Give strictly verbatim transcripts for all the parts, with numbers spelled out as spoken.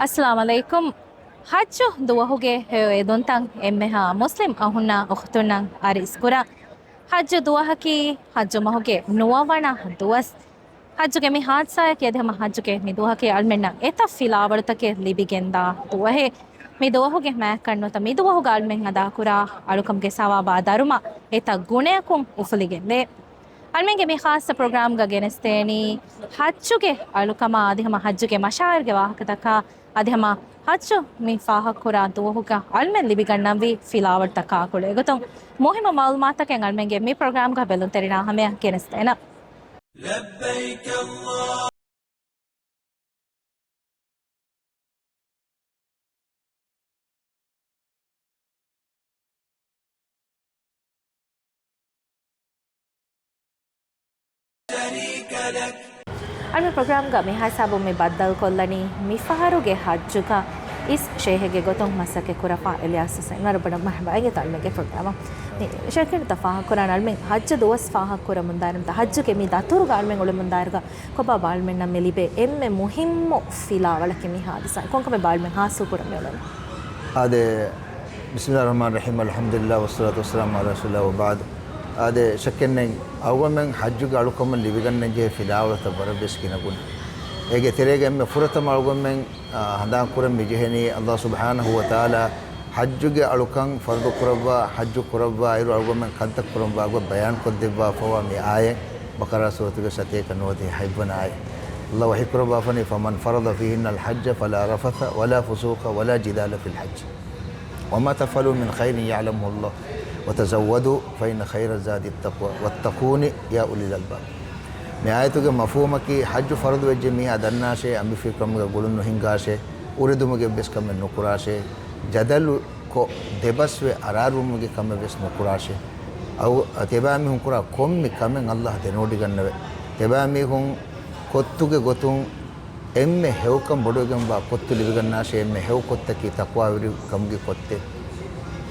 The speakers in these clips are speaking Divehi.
އައްސަލާމު ޢަލައިކުމް. ޙައްޖު ދުވަހުގެ ހެޔޮ އެދުންތައް އެންމެހާ މުސްލިމް އަހުންނާ އުޚްތުންނަށް އަރިސްކުރަން. ޙައްޖު ދުވަހަކީ ޙައްޖު މަހުގެ ނުވަވަނަ ދުވަސް. ޙައްޖުގެ މި ޙާދިސާއަކީ އަދި ހަމަ ޙައްޖުގެ މި ދުވަހަކީ އަޅުމެންނަށް އެތައް ފިލާވަޅުތަކެއް ލިބިގެންދާ ދުވަހެއް. މި ދުވަހުގެ މާތްކަންނުތައް މި ދުވަހުގަ އަޅުމެން އަދާކުރާ އަޅުކަމުގެ ސަވާބާ ދަރުމަ އެތައް ގުނަޔަކުން އުފުލިގެންދޭ. އަޅުމެންގެ މި ޚާއްޞަ ޕްރޮގްރާމްގަ ގެނެސްދޭނީ ޙައްޖުގެ އަޅުކަމާ އަދި ހަމަ ޙައްޖުގެ މަޝާޢިރުގެ ވާހަކަތަކާ އަދި ހަމަ ޙައްޖު މި ފާހަގަކުރާ ދުވަހުގަ އަޅުމެން ލިބިގަންނަންވީ ފިލާވަޅުތަކާ ގުޅޭ ގޮތުން މުހިއްމު މަޢުލޫމާތަކެއް އަޅުމެންގެ މި ޕްރޮގްރާމްގަ ބެލުންތެރިންނާ ހަމަޔަށް ގެނެސްދޭނަން. لبيك الله. އަޅުމެން ޕްރޮގްރާމްގަ މިހާ ހިސާބުން މި ބައްދަލުކޮށްލަނީ މިފަހަރުގެ ޙައްޖުގަ އިސް ޝޭޚެއްގެ ގޮތުން މަސައްކަތް ކުރަފާ އެލިޔާސް ޙުސައިން. ވަރަށް ބޮޑަށް މަރުޙަބާ އިނގޭތޯ އަޅުމެންގެ ޕްރޮގްރާމަށް. މި ޝޭޚް ތަ ފާހަގަކުރާނަން އަޅުމެން ޙައްޖު ދުވަސް ފާހަގަކުރަމުންދާއިރު ޙައްޖުގެ މި ދަތުރުގަ އަޅުމެން އުޅެމުންދާއިރުގަ ކޮބާ އަޅުމެންނަށް މި ލިބޭ އެންމެ މުހިއްމު ފިލާވަޅަކީ މި ޙާދިސާ؟ ކޮންކަމެއް އަޅުމެން ޙާޞިލް ކުރަން މިއުޅެނީ؟ އާދެ، بسم الله الرحمن الرحيم، الحمد لله والصلاة والسلام على رسول الله وبعد. އާދެ، ޝައްކެއްނެތް، އަޅުގަނޑުމެން ޙައްޖުގެ އަޅުކަމަށް ލިބިގަންނަންޖެހޭ ފިލާވަޅުތައް ވަރަށް ވެސް ގިނަ ގުނަ. އޭގެ ތެރޭގަ އެންމެ ފުރަތަމަ އަޅުގަނޑުމެން، އާ، ހަނދާން ކުރަން މި ޖެހެނީ، އައްލާހު ސުބްޙާނަހޫ ވަތަޢާލާ ޙައްޖުގެ އަޅުކަން ފަރުޟު ކުރައްވާ، ޙައްޖު ކުރައްވާ އިރު އަޅުގަނޑުމެން ކަންތައް ކުރަންވާ ގޮތް ބަޔާން ކޮށްދެއްވާފަވާ މި އާޔަތް، ބަޤަރާ ސޫރަތުގެ ސަތޭކަ ނުވަދިހަ ހަތްވަނަ އާޔަތް. އައްލާހު ވަޙީ ކުރައްވާފަނީ، فمن فرض فيهن الحج فلا رفث ولا فسوق ولا جدال في الحج. وما تفعلوا من خير يعلمه الله وتزودوا فإن خير الزاد التقوى واتقون يا أولي الألباب. މި އާޔަތުގެ މަފްހޫމަކީ، ޙައްޖު ފަރުޟު ވެއްޖެ މީހާ ދަންނާށޭ، އަނބިފިރިކަމުގެ ގުޅުން ނުހިންގާށޭ، އުރެދުމުގެ އެއްވެސް ކަމެއް ނުކުރާށޭ، ޖަދަލުކޮށް ދެބަސްވެ އަރާރުވުމުގެ ކަމެއް ވެސް ނުކުރާށޭ. އައު ތިޔަބައިމީހުން ކުރާ ކޮންމެ ކަމެއް އައްލާހަށް ދެނެވޮޑިގަންނަވޭ. ތިޔަބައިމީހުން ކޮއްތުގެ ގޮތުން އެންމެ ހެޔޮކަން ބޮޑުވެގެންވާ ކޮއްތު ލިބިގަންނާށޭ، އެންމެ ހެޔޮ ކޮއްތަކީ ތަޤްވާވެރިކަމުގެ ކޮއްތެއް.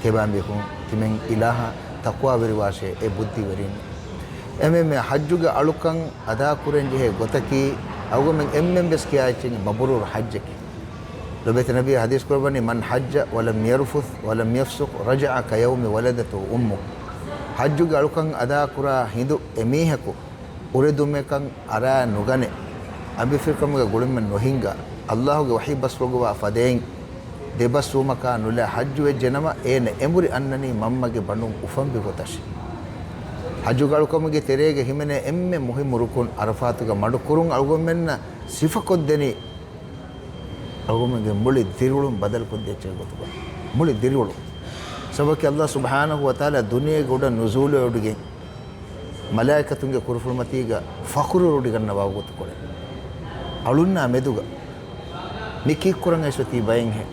ތިޔަބައިމީހުން ތިމަން އިލާހަށް ތަޤްވާވެރިވާށޭ، އޭ ބުއްދިވެރިން. އެމެ މެ ޙައްޖުގެ އަޅުކަން އަދާކުރަންޖެހޭ ގޮތަކީ، އަޅުގަނޑުމެން އެންމެން ވެސް ކިޔާ އެއްޗެއް މަބްރޫރު ޙައްޖަކީ. ލޮބެތި ނަބީ ޙަދީޘް ކުރައްވަނީ، من حج ولم يرفث ولم يفسق رجع كيوم ولدته أمه. ޙައްޖުގެ އަޅުކަން އަދާކުރާ ހިނދު އެމީހަކު އުރެދުމެކަން އަރާ ނުގަނެ، އަނބިފިރިކަމުގެ ގުޅުމެއް ނުހިންގާ، އައްލާހުގެ ވަޙީ ބަސްފުޅުގަވާ ފަދައިން ދެބަސްވުމަކާ ނުލާ ޙައްޖު ވެއްޖެނަމަ، އޭނަ އެނބުރި އަންނަނީ މަންމަގެ ބަނޑުން އުފަންވި ގޮތަށް. ޙައްޖުގެ އަޅުކަމުގެ ތެރޭގަ ހިމެނޭ އެންމެ މުހިއްމު ރުކުން ޢަރަފާތުގަ މަޑުކުރުން އަޅުގަނޑުމެންނަށް ސިފަކޮށްދެނީ، އަޅުގަނޑުމެންގެ މުޅި ދިރިއުޅުން ބަދަލުކޮށްދޭ އެއްޗެއް ގޮތުގަ. މުޅި ދިރިއުޅުން. ސަބަބަކީ އައްލާހު ސުބްޙާނަހޫ ވަތަޢާލާ ދުނިޔޭގެ އުޑަށް ނުޒޫލުވެވޮޑިގެން، މަލާއިކަތުންގެ ކުރުފުޅުމަތީގަ ފަޚުރުވެވޮޑިގަންނަވާ ވަގުތުކޮޅެއް. އަޅުންނާ މެދުގަ މި ކީއްކުރަން އައިސްފަ ތީ ބައެއްހެން.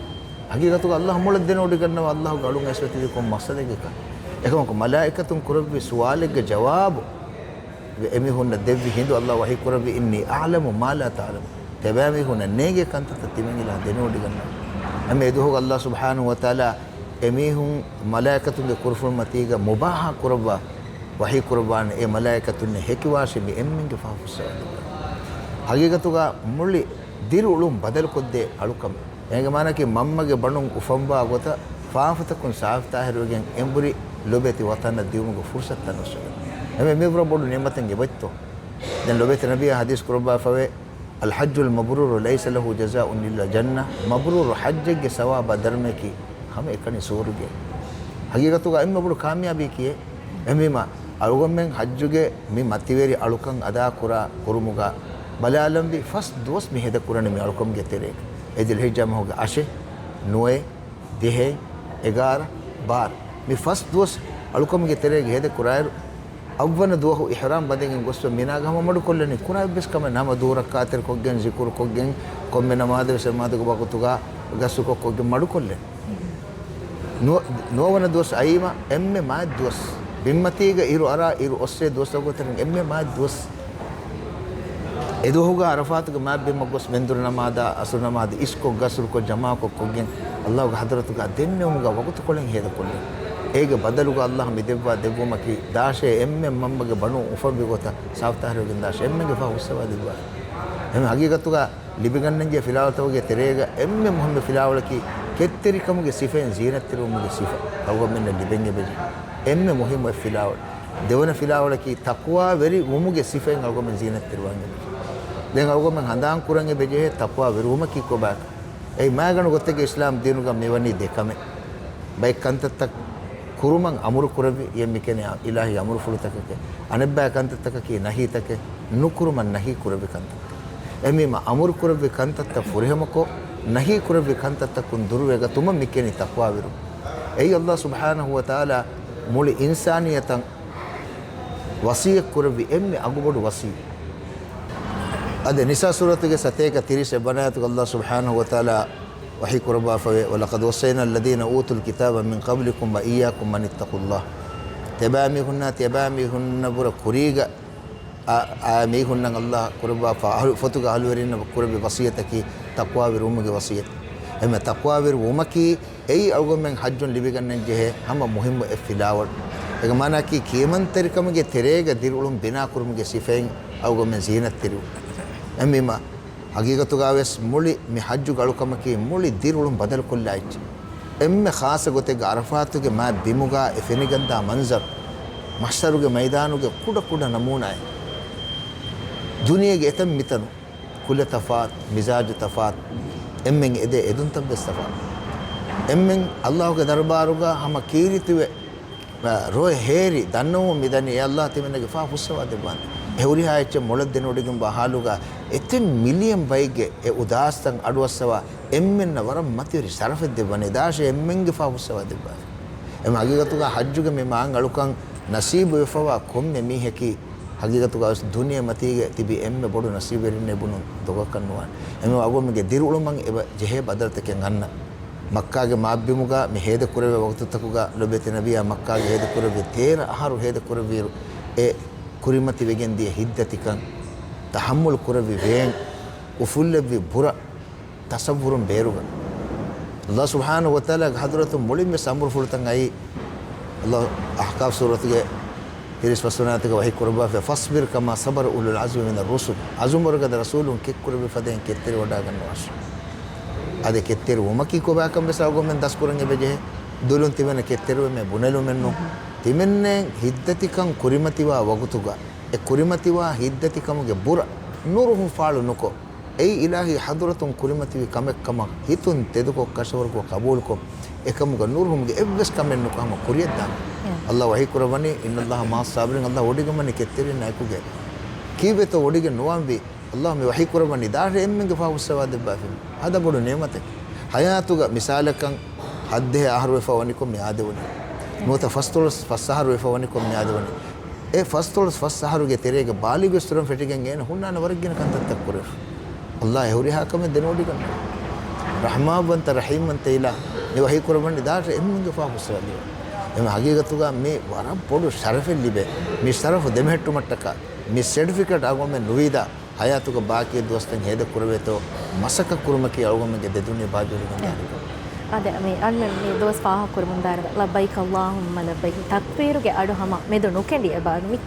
ޙަޤީޤަތުގަ އައްލާހު މޮޅަށް ދެނެވޮޑިގަންނަވާ އައްލާހުގެ އަޅުން އައިސްފަ ތިބީ ކޮން މަޤްޞަދެއްގެކަން. އެކަމަކު މަލާއިކަތުން ކުރެއްވި ސުވާލެއްގެ ޖަވާބު އެމީހުންނަށް ދެއްވި ހިނދު އައްލާހު ވަޙީ ކުރެއްވި، إني أعلم ما لا تعلمون. ތިޔަބައިމީހުންނަށް ނޭނގޭ ކަންތައްތައް ތިމަން އިލާހު ދެނެވޮޑިގަންނަވާ. އެމެ އެދުވަހުގަ އައްލާހު ސުބްޙާނަހޫ ވަތަޢާލާ އެމީހުން މަލާއިކަތުންގެ ކުރުފުޅުމަތީގަ މުބާހާ ކުރައްވާ ވަޙީ ކުރައްވާނެ، އެ މަލާއިކަތުންނެއް ހެކިވާށޭ މި އެންމެންގެ ފަހަ ފުއްސަވާ ދެއްވާ. ޙަޤީޤަތުގަ މުޅި ދިރިއުޅުން ބަދަލުކޮށްދޭ އަޅުކަމެއް. އޭގެ މާނައަކީ މަންމަގެ ބަނޑުން އުފަންވާ ގޮތަށް ފާފަތަކުން ސާފުތާހިރުވެގެން އެނބުރި ލޮބެތި ވަޠަނަށް ދިއުމުގެ ފުރުޞަތުތައް ނުސްވެގެން. އެމެ މިވަރަށް ބޮޑު ނިޢުމަތެއް އެބައޮތްތޯ. ދެން ލޮބެތި ނަބިއްޔާ ޙަދީޘް ކުރައްވާފަވޭ، الحج المبرور ليس له جزاء إلا الجنة. މަބްރޫރު ޙައްޖެއްގެ ސަވާބާ ދަރުމަޔަކީ ހަމައެކަނި ސުވަރުގެ. ޙަޤީޤަތުގަ އެންމެ ބޮޑު ކާމިޔާބީ ކިއެއް؟ އެހެންވީމަ، އަޅުގަނޑުމެން ޙައްޖުގެ މި މަތިވެރި އަޅުކަން އަދާކުރާ ކުރުމުގަ ބަލާލަންވީ ފަސް ދުވަސް މި ހޭދަކުރަނީ މި އަޅުކަމުގެ ތެރޭގަ. އެ ޛުލްޙިއްޖާ މަހުގެ އަށެއް، ނުވައެއް، ދިހައެއް، އެގާރަ، ބާރަ. މި ފަސް ދުވަސް އަޅުކަމުގެ ތެރޭގަ ހޭދަކުރާއިރު، އަށްވަނަ ދުވަހު އިޙްރާމް ބަނދެގެން ގޮސްފަ މިނާގަ ހަމަ މަޑުކޮށްލަނީ. ކުރާ އެއްވެސް ކަމެއް ނަމަ ދޫރައްކާތެރިކޮށްގެން، ޒިކުރުކޮށްގެން، ކޮންމެ ނަމާދެއް ވެސް ނަމާދުގެ ވަގުތުގަ ޣަސްލުކޮށް، ކޮށްގެން މަޑުކޮށްލަނީ. ނު-، ނުވަވަނަ ދުވަސް އައީމަ އެންމެ މާތް ދުވަސް. ބިންމަތީގަ އިރު އަރާ އިރު އޮއްސޭ ދުވަސް ވަގުތު ތެރެއިން އެންމެ މާތް ދުވަސް. އެދުވަހުގަ ޢަރަފާތުގެ މާތް ބިމަށް ގޮސް މެންދުރު ނަމާދާ، ޢަޞްރު ނަމާދު އިސްކޮށް، ޣަސްލުކޮށް، ޖަމާކޮށް، ކޮށްގެން އައްލާހުގެ ޙަޟްރަތުގަ ދެންނެވުމުގެ ވަގުތުކޮޅެއް ހޭދަކޮށްލި. އޭގެ ބަދަލުގަ އައްލާހު މި ދެއްވާ ދެއްވުމަކީ، ދާށޭ އެންމެން މަންމަގެ ބަނޑުން އުފަންވި ގޮތަށް ސާފުތާހިރުވެގެން ދާށޭ އެންމެންގެ ފަހަ ހުސްއަވާ ދެއްވާ. އެހެން ޙަޤީޤަތުގަ ލިބިގަންނަންޖެހޭ ފިލާވަޅުތަކުގެ ތެރޭގަ އެންމެ މުހިއްމު ފިލާވަޅަކީ ކެތްތެރިކަމުގެ ސިފައިން ޒީނަތްތެރިވުމުގެ ސިފަ އަޅުގަނޑުމެންނަށް ލިބެން އެބަޖެހޭ. އެންމެ މުހިއްމު އެއް ފިލާވަޅު. ދެވަނަ ފިލާވަޅަކީ ތަޤްވާވެރި ވުމުގެ ސިފައިން އަޅުގަނޑުމެން ޒީނަތްތެރިވާން އެބަޖެހޭ. ދެން އަޅުގަނޑުމެން ހަނދާން ކުރަން އެބަޖެހޭ ތަޤްވާވެރިވުމަކީ ކޮބާކަން. އެއީ މާގަނޑު ގޮތެއްގެ އިސްލާމް ދީނުގަ މިވަނީ ދެ ކަމެއް. ބައެއް ކަންތައްތައް ކުރުމަށް އަމުރު ކުރެއްވި އެ މިކެނި އިލާހީ އަމުރުފުޅުތަކެކޭ. އަނެއްބައި ކަންތައްތަކަކީ ނަހީތަކެއް، ނުކުރުމަށް ނަހީ ކުރެއްވި ކަންތައްތައް. އެހެންވީމަ އަމުރު ކުރެއްވި ކަންތައްތައް ފުރިހަމަކޮށް، ނަހީ ކުރެއްވި ކަންތައްތަކުން ދުރުވެގަތުމަށް މިކެނި ތަޤްވާވެރިވުން. އެއީ އަﷲ ސުބްޙާނަހޫ ވަތަޢާލާ މުޅި އިންސާނިއްޔަތަށް ވަޞިއްޔަތް ކުރެއްވި އެންމެ އަގުބޮޑު ވަޞިއްޔަތް. އަދި ނިސާ ސޫރަތުގެ ސަތޭކަ ތިރީސް އެއް ވަނަ އާޔަތުގަ އަﷲ ސުބްޙާނަހޫ ވަތަޢާލާ ވަޙީ ކުރައްވާފަވޭ، وَلَقَدْ وَصَّيْنَا الَّذِينَ أُوتُوا الْكِتَابَ مِنْ قَبْلِكُمْ وَإِيَّاكُمْ أَنِ اتَّقُوا اللَّهَ. ތިޔަބައިމީހުންނާ ތިޔަބައިމީހުންނަށްވުރެ ކުރީގަ އާ، އާ މީހުންނަށް އަﷲ ކުރައްވާފަ، އަހު، ފޮތުގެ އަހުލުވެރިންނަށް ކުރެއްވި ވަޞިއްޔަތަކީ ތަޤްވާވެރިވުމުގެ ވަޞިއްޔަތު. އެހެންވެ ތަޤްވާވެރިވުމަކީ އެއީ އަޅުގަނޑުމެން ޙައްޖުން ލިބިގަންނަން ޖެހޭ ހަމަ މުހިއްމު އެއް ފިލާވަޅު. އޭގެ މާނައަކީ ކިޔަމަންތެރިކަމުގެ ތެރޭގަ ދިރިއުޅުން ބިނާކުރުމުގެ ސިފައިން އަޅުގަނޑުމެން ޒީނަތްތެރިވުން. އެހެންވީމަ، ޙަޤީޤަތުގަވެސް މުޅި މި ޙައްޖުގެ އަޅުކަމަކީ މުޅި ދިރިއުޅުން ބަދަލުކޮށްލާ އެއްޗެއް. އެންމެ ޚާއްޞަ ގޮތެއްގަ ޢަރަފާތުގެ މާތް ބިމުގަ އެ ފެނިގަންދާ މަންޒަރު، މަޙްޝަރުގެ މައިދާނުގެ ކުޑަ ކުޑަ ނަމޫނާއެއް. ދުނިޔޭގެ އެތައް މިތަނު، ކުލަ ތަފާތު، މިޒާޖު ތަފާތު، އެންމެން އެދޭ އެދުންތައްވެސް ތަފާތު. އެންމެން އަﷲގެ ދަރުބާރުގަ ހަމަ ކީރިތިވެ، ރޮއެ ހޭރި ދަންނަވަމުން މިދަނީ އޭ އަﷲ ތިމަންނަގެ ފާ ފުއްސަވާ ދެއްވާނެ. އެ ހުރިހާ އެއްޗެއް މޮޅަށް ދެނެވޮޑިގެންވާ ޙާލުގަ އެތައް މިލިއަން ބައެއްގެ އެ އުދާސްތައް އަޑުއައްސަވާ އެންމެންނަށް ވަރަށް މަތިވެރި ޝަރަފެއް ދެއްވަނީ. ދާށޭ އެންމެންގެ ފާ ފުއްސަވާ ދެއްވާފަ. އެމަ ޙަޤީޤަތުގަ ޙައްޖުގެ މި މާތް އަޅުކަން ނަސީބުވެފަވާ ކޮންމެ މީހަކީ ޙަޤީޤަތުގަވެސް ދުނިޔެ މަތީގަ ތިބި އެންމެ ބޮޑު ނަސީބުވެރިންނޭ ބުނުން ދޮގަކަށް ނުވާނެ. އެމަ އަޅުގަނޑުމެންގެ ދިރިއުޅުމަށް އެބަ ޖެހޭ ބަދަލުތަކެއް އަންނަ. މައްކާގެ މާތްބިމުގަ މި ހޭދަކުރެވޭ ވަގުތުތަކުގަ ލޮބުވެތި ނަބިއްޔާ މައްކާގެ ހޭދަކުރެއްވި ތޭރަ އަހަރު ހޭދަކުރެއްވިއިރު އެ ކުރިމަތިވެގެން ދިޔަ ހިތްދަތިކަން، ތަޙައްމުލު ކުރެއްވި ވޭން، އުފުއްލެއްވި ބުރަ، ތަޞައްވުރުން ބޭރުގަ، އަﷲ ސުބްޙާނަހޫ ވަތަޢާލާގެ ޙަޟްރަތުން މުޅިންވެސް އަމުރުފުޅުތައް އައީ، އަﷲ އަޙްޤާފް ސޫރަތުގެ ތިރީސް ފަސްވަނަ އާޔަތުގަ ވަޙީ ކުރައްވާފަ، فَاصْبِرْ كَمَا صَبَرَ أُولُو الْعَزْمِ مِنَ الرُّسُلِ. ޢަޒުމްވަރުގަދަ ރަސޫލުން ކެތްކުރެއްވި ފަދައިން ކެތްތެރިވަޑާގަންނަވާށި. އަދި ކެތްތެރިވުމަކީ ކޮބާކަން ވެސް އަޅުގަނޑުމެން ދަސްކުރަން އެބަޖެހޭ. ދުލުން ތިމެން ކެތްތެރިވެމޭ ބުނެލުމެއްނު. ތިމެންނެ ހިތްދަތިކަން ކުރިމަތިވާ ވަގުތުގަ އެ ކުރިމަތިވާ ހިތްދަތިކަމުގެ ބުރަ ނުރުހުން ފާޅު ނުކޮށް، އެއީ އިލާހީ ޙަޟްރަތުން ކުރިމަތިވި ކަމެއްކަމަށް ހިތުން ތެދުކޮށް، ކަށަވަރުކޮށް، ޤަބޫލުކޮށް، އެކަމުގަ ނުރުހުމުގެ އެއްވެސް ކަމެއް ނުކޮށް ހަމަ ކުރިއަށްދާނެ. އެ. އަﷲ ވަޙީ ކުރައްވަނީ، إِنَّ اللَّهَ مَعَ الصَّابِرِينَ، އަﷲ ވޮޑިގެންވަނީ ކެތްތެރިންނާ އެކުގައި. ކީއްވެތޯ ވޮޑިގެން ނުވާންވީ؟ އަﷲ މި ވަޙީ ކުރައްވަނީ ދާށޭ އެންމެންގެ ފާ ފުއްސަވާ ދެއްވާފަ. ހަދާ ބޮޑު ނިޢުމަތެއް. ޙަޔާތުގަ މިސާލަކަށް ހަތްދެހަ އަހަރު ވެފަ ވަނިކޮށް މި އާދެވުނީ. ނުވަތަ ފަސްދޮޅަސް ފަސް އަހަރު ވެފަ ވަނިކޮށް މި އާދެވުނީ. އެ ފަސްދޮޅަސް ފަސް އަހަރުގެ ތެރޭގަ ބާލިޣުވެސް ތުރަން ފެށިގެން އޭނަ ހުންނާނެ ވަރަށް ގިނަ ކަންތައްތައް ކުރެފަ. އަﷲ އެ ހުރިހާ ކަމެއް ދެނެވޮޑިގަންނަވާ. ރަޙްމާންވަންތަ ރަޙީމްވަންތަ އިލާހު މި ވަޙީ ކުރައްވަނީ ދާށޭ އެންމެންގެ ފާ ފުއްސަވާ ދެއްވާ. އެމަ ޙަޤީޤަތުގަ މި ވަރަށް ބޮޑު ޝަރަފެއް ލިބޭ. މި ޝަރަފު ދެމެހެއްޓުމަށްޓަކާ މި ސެޓްފިކެޓް އަޅުގަނޑުމެން ނުވީދާ ޙަޔާތުގަ ބާކީ ދުވަސްތައް ހޭދަކުރެވޭތޯ މަސައްކަތް ކުރުމަކީ އަޅުގަނޑުމެންގެ ދެދުނިޔެ ބާއްޖަވެރިކަން ދާނެ. އާދެ، މި އަޅުމެން މި ދުވަސް ފާހަގަ ކުރަމުން ދާއިރު ލައްބައިކަ އައްލާހުއްމަ ލައްބައިކް، ތަކްބީރުގެ އަޑު ހަމަ މެދު ނުކެނޑި އެބައަރު މި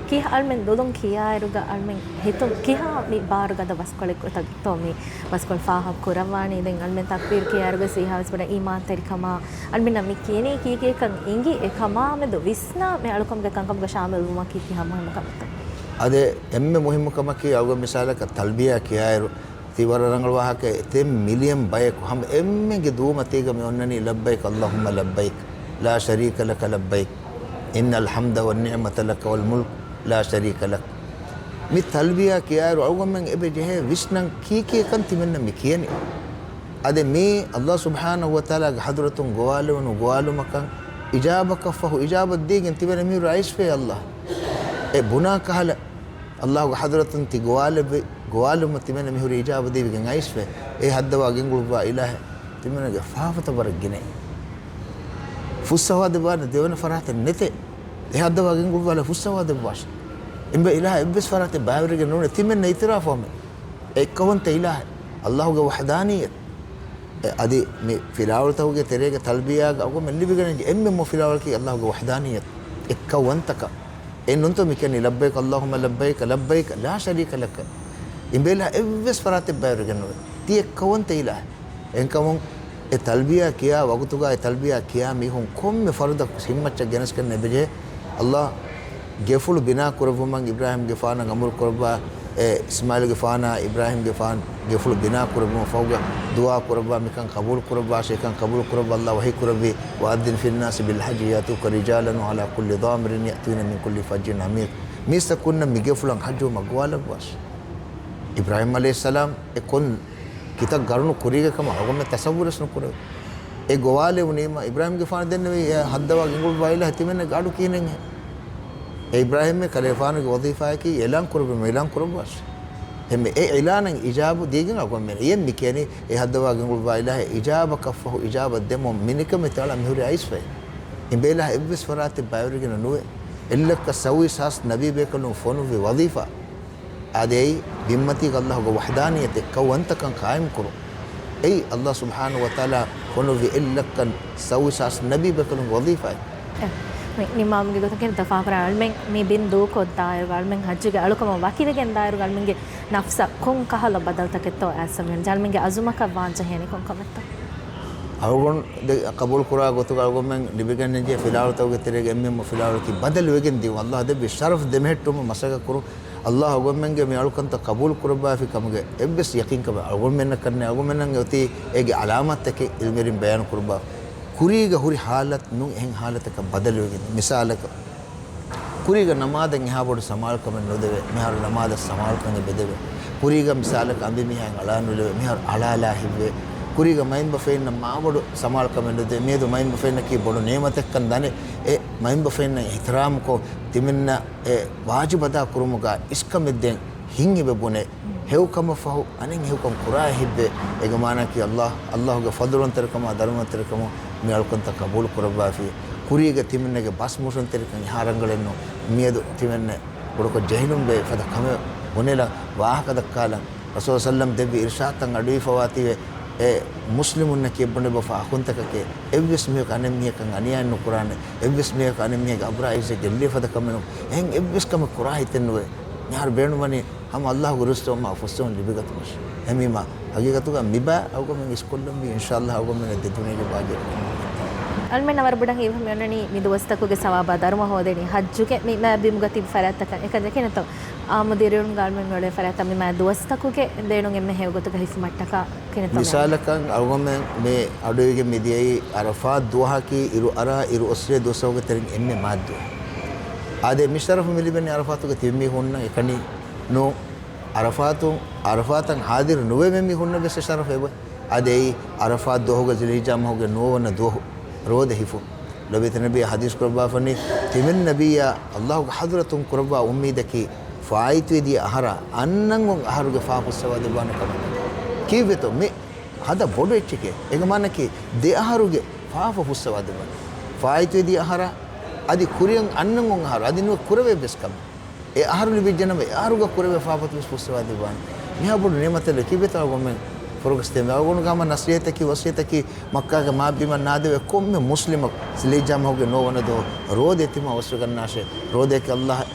ކިހާ އަޅުމެން ދުލުން ކިޔާއިރުގަ އަޅުމެން ހިތުން ކިހާ މި ބާރުގަދަ ބަސްކޮޅެއް ގޮތަށްތޯ މި ބަސްކޮޅު ފާހަގަ ކުރައްވާނީ؟ ދެން އަޅުމެން ތަކްބީރު ކިޔާއިރުގަ ސީހާވެސް ބޮޑަށް އީމާންތެރިކަމާ އަޅުމެންނަށް މި ކިޔެނީ ކީކޭކަން އެނގި އެ ކަމާ މެދު ވިސްނާ މި އަޅުކަމުގެ ކަންކަމުގަ ޝާމިލް ވުމަކީ ކިހާ މުހިއްމު ކަމެއްތޯ؟ އާދެ، އެންމެ މުހިއްމު ކަމަކީ އަޅުގަނޑު މިސާލަކަށް ތަލްބިޔާ ކިޔާއިރު ތި ވަރަށް ރަނގަޅު ވާހަކައެއް. އެތައް މިލިއަން ބަޔަކު ހަމަ އެންމެންގެ ދޫމަތީގަ މި އޮންނަނީ لبيك اللهم لبيك لا شريك لك لبيك إن الحمد والنعمة لك والملك لا شريك لك. މި ތަލްބިޔާ ކިޔާއިރު އަޅުގަނޑުމެން އެބަ ޖެހޭ ވިސްނަން ކީކޭކަން ތިމެންނަށް މި ކިޔަނީ. އަދި މީ އަﷲ ސުބްޙާނަހޫ ވަތަޢާލާގެ ޙަޟްރަތުން ގޮވާލެވުނު ގޮވާލުމަކަށް އިޖާބަކަށްފަހު އިޖާބަ ދީގެން ތިމެން މިހުރި އައިސްފައި އަﷲ. އެ ބުނާ ކަހަލަ އަﷲގެ ޙަޟްރަތުން ތި ގޮވާލެއްވި ގޮވާލުމަށް ތިމެން މިހުރި އިޖާބަ ދީވިގެން އައިސްފަ. އެ ހައްދަވާ ގެންގުޅުއްވާ އިލާހެއް ތިމެންގެ ފާފަތައް ވަރަށް ގިނަ. ފުއްސަވާ ދެއްވާނެ ދެވަނަ ފަރާތެއް ނެތޭ. އެ ހައްދަވާ ގެންގުޅުއްވާލާ ފުއްސަވާ ދެއްވާށި. އެނބެ އިލާހަށް އެއްވެސް ފަރާތެއް ބައިވެރިގެން ނޫނޭ. ތިމެންނަށް އިތުރާފުވަމެ. އެއްކަވަންތަ އިލާހެއް. އަﷲގެ ވަޙްދާނިއްޔަތު. އެ އަދި މި ފިލާވަޅުތަކުގެ ތެރޭގެ ތަލްބިޔާގަ އަޅުގަނޑުމެން ލިބިގަނެންޖެހޭ އެންމެ މޮ ފިލާވަޅަކީ އަﷲގެ ވަޙްދާނިއްޔަތު. އެއްކަވަންތަކަން. އެ ނޫންތޯ މި ކިޔަނީ لبيك اللهم لبيك لبيك لا شريك لك. އިނބޭލާ އެއްވެސް ފަރާތެއް ބައިވެރިގެން ނުވޭ. ތި އެއްކައުވަންތަ އިލާހެއް. އެހެންކަމުން އެ ތަލްބިޔާ ކިޔާ ވަގުތުގަ އެ ތަލްބިޔާ ކިޔާ މީހުން ކޮންމެ ފަރުދަކު ހިންމައްޗަށް ގެނެސްގެން އެބަޖެހޭ. އައްލާ ގެފުޅު ބިނާ ކުރެއްވުމަށް އިބްރާހީމްގެފާނަށް އަމުރު ކުރައްވާ، އެ އިސްމާޢީލްގެފާނާ އިބްރާހީމްގެފާން ގެފުޅު ބިނާ ކުރެއްވުމަށް ފަހުގަ ދުޢާ ކުރައްވާ، މިކަން ޤަބޫލު ކުރައްވާށޭ، ކަން ޤަބޫލު ކުރައްވާ. އައްލާ ވަޙީ ކުރެއްވި، وَأَذِّنْ فِي النَّاسِ بِالْحَجِّ يَأْتُوكَ رِجَالًا وَعَلَىٰ كُلِّ ضَامِرٍ يَأْتِينَ مِنْ كُلِّ فَجٍّ عَمِيقٍ. މީސްތަކުންނަށް މި ގެފުޅަށް ޙައްޖުވުމަށް ގޮވާލައްވާށޭ. އިބްރާހީމް ޢަލައިހިއްސަލާމް އެ ކޮން ކިތައް ގަރުނު ކުރީގެ ކަމަށް އަޅުގަނޑުމެން ތަޞައްވުރެސް ނުކުރޭ. އެ ގޮވާލެވުނީމަ، އިބްރާހީމްގެފާނު ދެންނެވި އެ ހައްދަވާ ގެންގުޅުއްވާ އިލާހެއް ތިމެންނަށް އަޑު ކިހިނެއްހޭ؟ އެ އިބްރާހީމް ކަލޭފާނުގެ ވަޒީފާއަކީ އިޢްލާން ކުރެއްވުމެއް، އިޢްލާން ކުރައްވާށޭ. އެހެންވެ، އެ އިޢްލާނަށް އިޖާބު ދީގެން އަޅުގަނޑުމެން އެއެން މި ކިޔަނީ، އެ ހައްދަވާ ގެންގުޅުއްވާ އިލާހެއް އިޖާބަކަށްފަހު އިޖާބަ ދެމުން މިނިކަމެތި އަޅާ މިހުރި އައިސްފައި. އިނބޭލާ އެއްވެސް ފަރާތެއް ބައިވެރިގެން ނުވޭ. އެއްލައްކަ ސައުވީސް ހާސް ނަބީ ބޭކަލުން ފޮނުއްވި ވަޒީފާ. އާދެ، އެއީ ބިންމަތީގަ އައްލާހުގެ ވަޙްދާނިއްޔަތެއް ކައުވަންތަކަން ޤާއިމްކުރުން. އެއީ އައްލާހު ސުބްޙާނަހު ވަތަޢާލާ ފޮނުއްވި އެއްލައްކަ ސައުވީސް ހާސް ނަބީ ބޭކަލުންގެ ވަޒީފާއެއް. އެ، މި ނިމާމުގެ ގޮތުން ކިހިނެއްތޯ ފާފަރާ އަޅުމެން މި ބިން ދޫކޮށްދާއިރުގަ އަޅުމެން ޙައްޖުގެ އަޅުކަމަށް ވަކިވެގެން ދާއިރުގަ އަޅުމެންގެ ނަފްސަށް ކޮން ކަހަލަ ބަދަލުތަކެއްތޯ އައިސް އަޅުމެން ޖަހާލަން މިގެ އަޒުމަކަށް ވާން ޖެހޭނީ ކޮން ކަމެއްތޯ؟ އަޅުގަނޑު ދެ-، ޤަބޫލު ކުރާ ގޮތުގަ އަޅުގަނޑުމެން ލިބިގެންނެއްޖެ ފިލާވަޅުތަކުގެ ތެރޭގަ އެންމެން ފިލާވަޅަކީ ބަދަލު ވެގެން ދިޔުން. އައްލާހު ދެއްވި ޝަރަފް ދެމެހެއްޓުމަށް މަސައްކަތް ކުރުން. އައްލާހު އަޅުގަނޑުމެންގެ މި އަޅުކަންތައް ޤަބޫލު ކުރައްވާފި ކަމުގެ އެއްވެސް ޔަޤީންކަމެއް އަޅުގަނޑުމެންނަކަށް ނެތް. އަޅުގަނޑުމެންނަށް އޮތީ އޭގެ ޢަލާމާތްތަކެއް ޢިލްމުވެރިން ބަޔާން ކުރައްވާ. ކުރީގަ ހުރި ޙާލަތު ނޫން އެހެން ޙާލަތަކަށް ބަދަލުވެގެން. މިސާލަކަށް، ކުރީގަ ނަމާދަށް އެހާ ބޮޑު ސަމާލުކަމެއް ނުދެވޭ. މިހާރު ނަމާދަށް ސަމާލުކަން އެބަދެވޭ. ކުރީގަ މިސާލަކަށް އަނބިމީހާއިން އަޅާ ނުލެވޭ. މިހާރު އަޅާލާ ހިތްވޭ. ކުރީގަ މައިންބަފައިންނަށް މާބޮޑު ސަމާލުކަމެއް ނުދޭ. މިއަދު މައިންބަފައިންނަކީ ބޮޑު ނިޢުމަތެއްކަން ދަނެ. އެ މައިންބަފައިންނަށް އިޙްތިރާމްކޮށް، ތިމެންނަށް އެ ވާޖިބް އަދާ ކުރުމުގަ އިސްކަމެއް ދޭން ހިތް އެބަ ބުނޭ. ހެޔޮކަމަށްފަހު އަނެއް ހެޔޮކަން ކުރާ ހިތްވޭ. އޭގެ މާނައަކީ އައްލާހު، އައްލާހުގެ ފަޟްލުވަންތެރިކަމާ ދަރުމަވަންތެރިކަމުން މި އަޅުކަންތައް ޤަބޫލު ކުރައްވާފި. ކުރީގަ ތިމެންނަގެ ބަސް މުށުންތެރިކަން އެހާ ރަނގަޅެއް ނޫން. މިއަދު ތިމެންނަށް ބޮޑުކޮށް ޖެހިލުންވޭ ފަދަ ކަމެއް ބުނެލަން ވާހަކަ ދައްކާލަން. ރަސޫލު ސައްލަމް ދެއްވި އިރުޝާދުތައް އަޑުއިވިފަވާތީވެ، އެ މުސްލިމުންނަކީ އެއްބަނޑު އެބަފާ އަޚުންތަކަކޭ. އެއްވެސް މީހަކު އަނެއް މީހަކަށް އަނިޔާއެއް ނުކުރާނެ. އެއްވެސް މީހަކު އަނެއް މީހެއްގެ އަބުރާ އިއްޒަތް ގެއްލޭ ފަދަ ކަމެއް ނޫން. އެހެން އެއްވެސް ކަމެއް ކުރާ ހިތެއް ނުވޭ. މިހާރު ބޭނުންވަނީ ހަމަ އައްލާހުގެ ރުއްސުމާ ފުއްސެވުން ލިބިގަތުމަށް. އެހެންވީމާ، ހަގީގަތުގަ މިބާ އަޅުގަނޑުމެން އިސްކޮށްލަންވީ އިންޝާއައްލާހު އަޅުގަނޑުމެންނަށް ދެ ދުނިޔޭގެ ބާއްޖަވެރިކަމަށް. އަޅުމެންނަށް ވަރަށް ބޮޑަށް ހީވަނީ މި ދުވަސްތަކުގެ ސަވާބާ ދަރުމަ ހޯދެނީ ޙައްޖުގެ މި މާތް ބިމުގަ ތިބި ފަރާތްތަކަށް. އެކަން ދެކެނެތޯ؟ އާއްމު ދިރިއުޅުން ގާޅުމެން އުޅޭ ފަރާތްތައް މި މާތް ދުވަސްތަކުގެ ދޭނުން އެންމެ ހެޔޮ ގޮތުގަ ހިފުމަށްޓަކާ ކިހިނެއްތޯ މި މިސާލަކަށް އަޅުގަނޑުމެން މި އަޑުއިވިގެން މިދިޔައީ ޢަރަފާތް ދުވަހަކީ އިރު އަރާ އިރު އޮއްސޭ ދުވަސްތަކުގެ ތެރެއިން އެންމެ މާތް ދުވަހެއް. އާދެ، މި ޝަރަފު މި ލިބެނީ ޢަރަފާތުގަ ތިބި މީހުންނަށް އެކަނި ނޫން. ޢަރަފާތު، ޢަރަފާތަށް ޙާޟިރު ނުވެވެ މީހުންނަށް ވެސް ޝަރަފެއް އެބަ. އާދެ، އެއީ ޢަރަފާތް ދުވަހުގެ ޛުލްޙިއްޖާ މަހުގެ ނުވަވަނަ ދުވަހު ރޯދަ ހިފުން. ލޮބުވެތި ނަބީ ޙަދީޘް ކުރައްވާފަނީ، ތިމަން ނަބިއްޔާ އައްލާހުގެ ޙަޟްރަތުން ކުރައްވާ އުއްމީދަކީ، ފާއިތުވެދިޔަ އަހަރާ އަންނަން އޮތް އަހަރުގެ ފާފަ ފުއްސަވާ ދެއްވާނެ ކަމަށް. ކީއްވެތޯ؟ މި ހަދާ ބޮޑު އެއްޗެކޭ. އޭގެ މާނައަކީ، ދެ އަހަރުގެ ފާފަ ފުއްސަވާ ދެއްވާނެ. ފާއިތުވެދިޔަ އަހަރާ އަދި ކުރިއަށް އަންނަން އޮތް އަހަރު އަދި ނުވެ ކުރެވޭ އެއްވެސް ކަމެއް. އެ އަހަރު ލިބިއްޖެނަމަ، އެ އަހަރުގަ ކުރެވޭ ފާފަތައް ވެސް ފުއްސަވާ ދެއްވާނެ. މިހާ ބޮޑު ނިޢުމަތެއް ކީއްވެތޯ އަޅުގަނޑުމެން ފުރޮގެސް ދޭން. އަޅުގަނޑުގެ ހަމަ ނަޞޭޙަތަކީ، ވަޞިއްޔަތަކީ، މައްކާގެ މާތް ބިމަށް ނާދެވޭ ކޮންމެ މުސްލިމަކު ޛުލްޙިއްޖާ މަހުގެ ނުވަވަނަ ދުވަހު ރޯދަ އެތިމާ އަވަސްވެގަންނާށޭ. ރޯދައަކީ އައްލާހަށް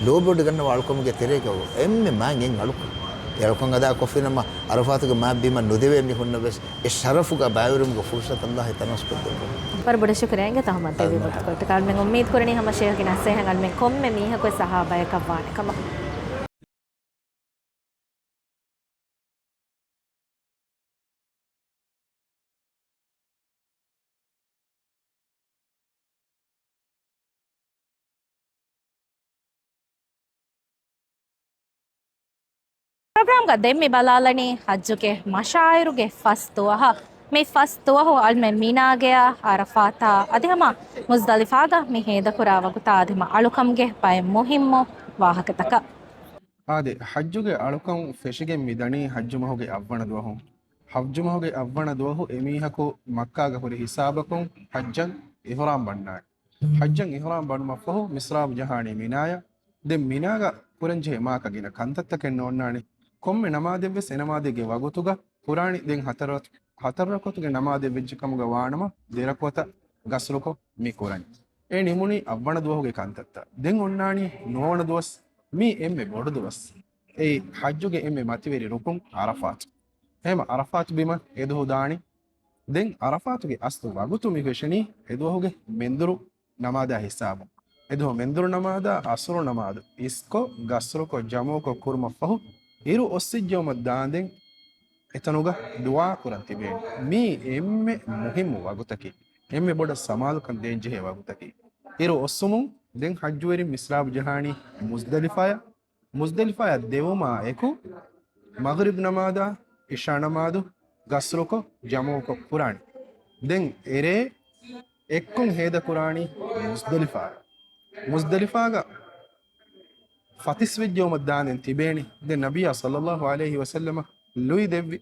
ލޯބިވޮޑިގަންނަވާ އަޅުކަމުގެ ތެރޭގަ އެންމެ މާތް އެއް އަޅުކަން. އެ އަޅުކަން އަދާކޮށްފިނަމަ، ޢަރަފާތުގެ މާތް ބިމަށް ނުދެވޭ މީހުންނަށް ވެސް އެ ޝަރަފުގަ ބައިވެރިވުމުގެ ފުރުޞަތު އައްލާހު ތަނަވަސްކޮށްދެއްވަން. ވަރަށް ބޮޑަށް ޝުކުރިއްޔާ އިނގޭތޯ އަޙްމަދު ދެވި ވަގުތުކޮޅަށް. އަޅުމެން އުއްމީދު ކުރަނީ ހަމަ ޝޭޚުގެ ނަޞޭޙަތް އަޅުމެން ކޮންމެ މީހަކުވެސް އަހާ ބަޔަކަށް ވާނެ ކަމަށް. ޕްރޮގްރާމްގަ ދެން މި ބަލާލަނީ ޙައްޖުގެ މަޝާޢިރުގެ ފަސް ދުވަހަށް. މި ފަސް ދުވަހު އަޅުމެން މިނާގެއާ، ޢަރަފާތާ އަދި ހަމަ މުޒްދަލިފާގަ މި ހޭދަކުރާ ވަގުތާ އަދި ހަމަ އަޅުކަމުގެ ބައެއް މުހިއްމު ވާހަކަތަކަށް. އާދެ، ޙައްޖުގެ އަޅުކަން ފެށިގެން މިދަނީ ޙައްޖު މަހުގެ އަށްވަނަ ދުވަހު. ޙައްޖު މަހުގެ އަށްވަނަ ދުވަހު އެމީހަކު މައްކާގަ ހުރި ހިސާބަކުން ޙައްޖަށް އިޙްރާމް ބަންނާނެ. ޙައްޖަށް އިޙްރާމް ބަނުމަށްފަހު މިސްރާބު ޖަހާނީ މިނާޔަށް. ދެން މިނާގަ ކުރަންޖެހޭ މާކަ ގިނަ ކަންތައްތަކެއް ނޯންނާނެ. ކޮންމެ ނަމާދެއްވެސް އެ ނަމާދެއްގެ ވަގުތުގަ ކުރާނީ. ދެން ހަތަރު، ހަތަރު ރަކުޢަތުގެ ނަމާދެއްވެއްޖެ ކަމުގަ ވާނަމަ، ދެ ރަކުޢަތަށް ގަސްރުކޮށް މި ކުރަނީ. އެ ނިމުނީ އަށްވަނަ ދުވަހުގެ ކަންތައްތައް. ދެން އޮންނާނީ ނުވަވަނަ ދުވަސް. މީ އެންމެ ބޮޑު ދުވަސް. އެއީ ޙައްޖުގެ އެންމެ މަތިވެރި ރުކުން ޢަރަފާތު. އެހެމަ ޢަރަފާތު ބިމަށް އެދުހު ދާނީ. ދެން ޢަރަފާތުގެ އަސްލު ވަގުތު މި ފެށެނީ އެދުވަހުގެ މެންދުރު ނަމާދާ ހިސާބުން. އެދުވަހު މެންދުރު ނަމާދާ އަސުރު ނަމާދު އިސްކޮށް، ގަސްރުކޮށް، ޖަމުޢުކޮށް ކުރުމަށްފަހު، އިރު އޮއްސިއްޖައުމަށް ދާންދެން އެތަނުގަ ދުޢާ ކުރަން ތިބޭނެ. މީ އެންމެ މުހިއްމު ވަގުތަކީ. އެންމެ ބޮޑަށް ސަމާލުކަން ދޭންޖެހޭ ވަގުތަކީ. އިރު އޮއްސުމުން ދެން ޙައްޖުވެރިން މިސްރާބު ޖަހާނީ މުޒްދަލިފާޔަށް. މުޒްދަލިފާޔަށް ދެވުމާ އެކު، މަޣްރިބް ނަމާދާ، އިޝާ ނަމާދު، ގަސްރުކޮށް، ޖަމުޢުކޮށް ކުރާނީ. ދެން އެރޭ އެއްކޮށް ހޭދަކުރާނީ މުޒްދަލިފާ. މުޒްދަލިފާގަ ފަތިސް ވެއްޖެއުމަށް ދާންދެން ތިބޭނީ. ދެން ނަބިއްޔާ ޞައްލައްލާހު ޢަލައިހި ވަސައްލަމަ ލުއި ދެއްވި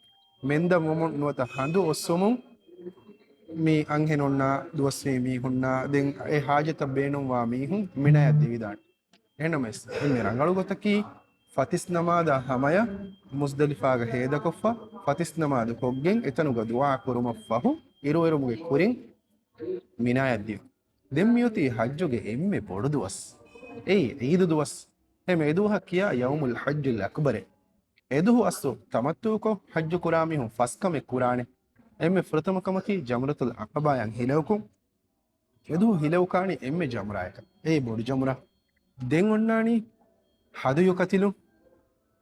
މެންދަން ވުމުން ނުވަތަ ހަނދު އޮއްސުމުން މި އަންހެނުންނާ ދުވަސްވީ މީހުންނާ ދެން އެ ޙާޖަތަށް ބޭނުންވާ މީހުން މިނާޔަށް ދެވިދާނެ. އެހެންނަމަވެސް، އެންމެ ރަނގަޅު ގޮތަކީ، ފަތިސް ނަމާދާ ހަމަޔަށް މުޒްދަލިފާގަ ހޭދަކޮށްފަ، ފަތިސް ނަމާދު ކޮށްގެން އެތަނުގަ ދުޢާ ކުރުމަށްފަހު، އިރުއެރުމުގެ ކުރިން މިނާޔަށް ދިޔުން. ދެން މިއޮތީ ޙައްޖުގެ އެންމެ ބޮޑު ދުވަސް. އެއީ ޢީދު ދުވަސް. އެމެ އެދުވަހަށް ކިޔާ ޔައުމުލް ޙައްޖިލް އަކްބަރޭ. އެދުވަހު އަސްލު ތަމައްތުޢުކޮށް ޙައްޖު ކުރާ މީހުން ފަސް ކަމެއް ކުރާނެ. އެންމެ ފުރަތަމަ ކަމަކީ ޖަމްރަތުލް ޢަޤަބާއަށް ހިލައުކުން. އެދުވަހު ހިލައުކާނީ އެންމެ ޖަމްރާޔަކަށް. އެއީ ބޮޑު ޖަމްރާ. ދެން އޮންނާނީ ހަދުޔު ކަތިލުން.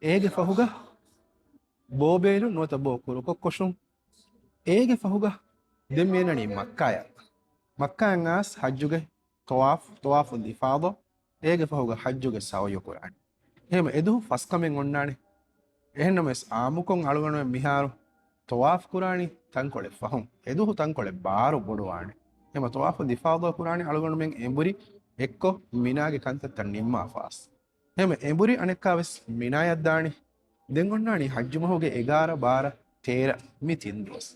އޭގެ ފަހުގަ ބޯ ބޭލުން ނުވަތަ ބޯ ކުރުކޮށް ކޮށުން. އޭގެ ފަހުގަ ދެން މިއަންނަނީ މައްކާޔަށް. މައްކާއަށް އައިސް ޙައްޖުގެ ޠަވާފު، ޠަވާފުލް އިފާޟާ، އޭގެ ފަހުގަ ޙައްޖުގެ ސަޢުޔު ކުރާނެ. އެހެން އެދުވަހު ފަސް ކަމެއް އޮންނާނެ. އެހެންނަމަވެސް އާއްމުކޮށް އަޅުގަނޑުމެން މިހާރު ޠަވާފު ކުރާނީ ތަންކޮޅެއް ފަހުން. އެދުވަހު ތަންކޮޅެއް ބާރު ބޮޑުވާނެ. އެހެން ޠަވާފުލް އިފާޟާ ކުރާނީ އަޅުގަނޑުމެން އެނބުރި އެއްކޮށް މިނާގެ ކަންތައްތައް ނިންމާފަ އައިސް. އެހެން އެނބުރި އަނެއްކާވެސް މިނާޔަށް ދާނެ. ދެން އޮންނާނީ ޙައްޖު މަހުގެ އެގާރަ، ބާރަ، ތޭރަ މި ތިން ދުވަސް.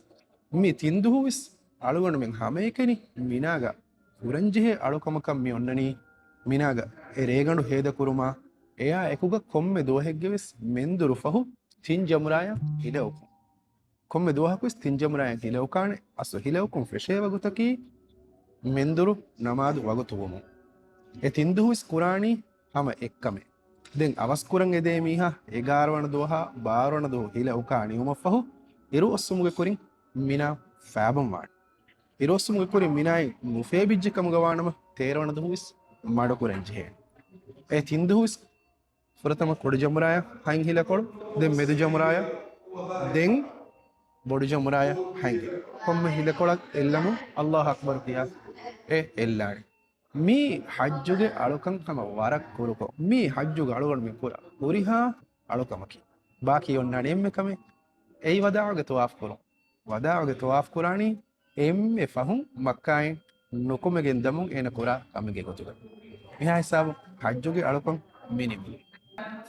މި ތިން ދުވަހުވެސް އަޅުގަނޑުމެން ހަމައެކަނި މިނާގަ ކުރަންޖެހޭ އަޅުކަމަކަށް މި އޮންނަނީ. މިނާގަ އެ ރޭގަނޑު ހޭދަކުރުމާ، އެއާ އެކުގަ ކޮންމެ ދުވަހެއްގެވެސް މެންދުރު ފަހު ތިން ޖަމްރާޔަށް ހިލައުކުން. ކޮންމެ ދުވަހަކުވެސް ތިން ޖަމްރާޔަށް ހިލައުކާނެ. އަސްލު ހިލައުކުން ފެށޭ ވަގުތަކީ މެންދުރު ނަމާދު ވަގުތު ވުމުން. އެ ތިން ދުވަހުވެސް ކުރާނީ ހަމަ އެއްކަމެއް. ދެން އަވަސް ކުރަން އެދޭ މީހާ އެގާރަ ވަނަ ދުވަހާ ބާރަ ވަނަ ދުވަހު ހިލަ އުކާ ނިމުމަށްފަހު، އިރު އޮއްސުމުގެ ކުރިން މިނާ ފައިބަންވާނެ. އިރު އޮއްސުމުގެ ކުރިން މިނާއިން ނުފޭބިއްޖެ ކަމުގަ ވާނަމަ، ތޭރަ ވަނަ ދުވަހުވެސް މަޑުކުރަން ޖެހޭނެ. އެ ތިން ދުވަހުވެސް ފުރަތަމަ ކުޑަ ޖަމްރާޔަށް ހަތް ހިލަކޮޅު، ދެން މެދު ޖަމްރާޔަށް، ދެން ބޮޑު ޖަމްރާޔަށް ހަތް ހިލަ. ކޮންމެ ހިލަކޮޅަށް އެއްލަމުން އައްލާހު އަކްބަރު ކިޔާ އެ އެއްލާނެ. މީ ޙައްޖުގެ އަޅުކަން ހަމަ ވަރަށް ކުރުކޮށް، މީ ޙައްޖުގެ އަޅުގަނޑުމެން ކުރާ ހުރިހާ އަޅުކަމަކީ. ބާކީ އޮންނާނެ އެންމެ ކަމެއް. އެއީ ވަދާޢުގެ ޠަވާފު ކުރުން. ވަދާޢުގެ ޠަވާފު ކުރާނީ އެންމެ ފަހުން މައްކާއިން ނުކުމެގެން ދަމުން އޭނަ ކުރާ ކަމެއްގެ ގޮތުގަ. މިހާ ހިސާބުން ޙައްޖުގެ އަޅުކަން މި ނިމުނީ.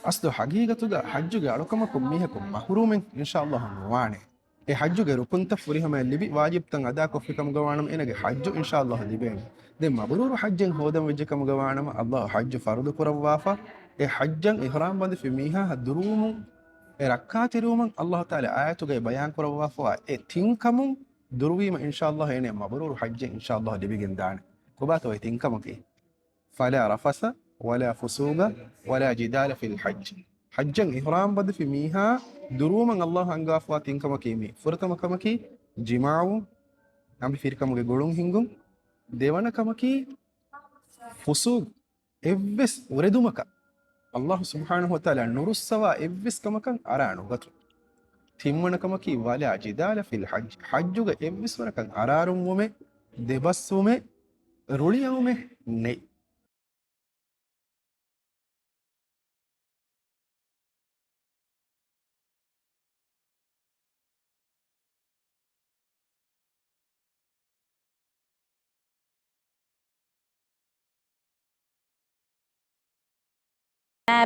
އަސްލު ޙަޤީޤަތުގަ ޙައްޖުގެ އަޅުކަމަކުން މީހަކު މަޙްރޫމެއް އިންޝާﷲ ނުވާނެ. އެ ޙައްޖުގެ ރުކުންތައް ފުރިހަމަޔަށް ލިބި ވާޖިބްތައް އަދާކޮށްފި ކަމުގަ ވާނަމަ އޭނަގެ ޙައްޖު އިންޝާﷲ ލިބޭނެ. ދެން މަބްރޫރު ޙައްޖެއް ހޯދަން ވެއްޖެ ކަމުގަ ވާނަމަ ﷲ ޙައްޖު ފަރުޟު ކުރައްވާފަ، އެ ޙައްޖަށް އިޙްރާމް ބަނދެފި މީހާ ދުރުވުމުން، އެ ރައްކާތެރިވުމަށް ﷲ ތަޢާލާ އާޔަތުގައި ބަޔާން ކުރައްވާފަވާ އެ ތިން ކަމުން ދުރުވީމަ އިންޝާﷲ އޭނަ މަބްރޫރު ޙައްޖެއް އިންޝާﷲ ލިބިގެން ދާނެ. ކޮބާތޯ އެ ތިން ކަމަކީ؟ فلا رفث ولا فسوق ولا جدال في الحج. ޙައްޖަށް އިޙްރާމް ބަނދެފި މީހާ ދުރުވުމަށް ﷲ އަންގާފަވާ ތިން ކަމަކީ މީ. ފުރަތަމަ ކަމަކީ ޖިމާޢު، ނަބިފިރިކަމުގެ ގުޅުން ހިންގުން. ދެވަނަ ކަމަކީ ފުސޫޤު، އެއްވެސް އުރެދުމަކަށް ﷲ ސުބްޙާނަހޫ ވަތަޢާލާ ނުރުއްސަވާ އެއްވެސް ކަމަކަށް އަރާ ނުގަތުން. ތިންވަނަ ކަމަކީ ولا جدال في الحج. ޙައްޖުގަ އެއްވެސް ވަރަކަށް އަރާރުންވުމެއް، ދެބަސްވުމެއް، ރުޅިއައުމެއް ނެތް.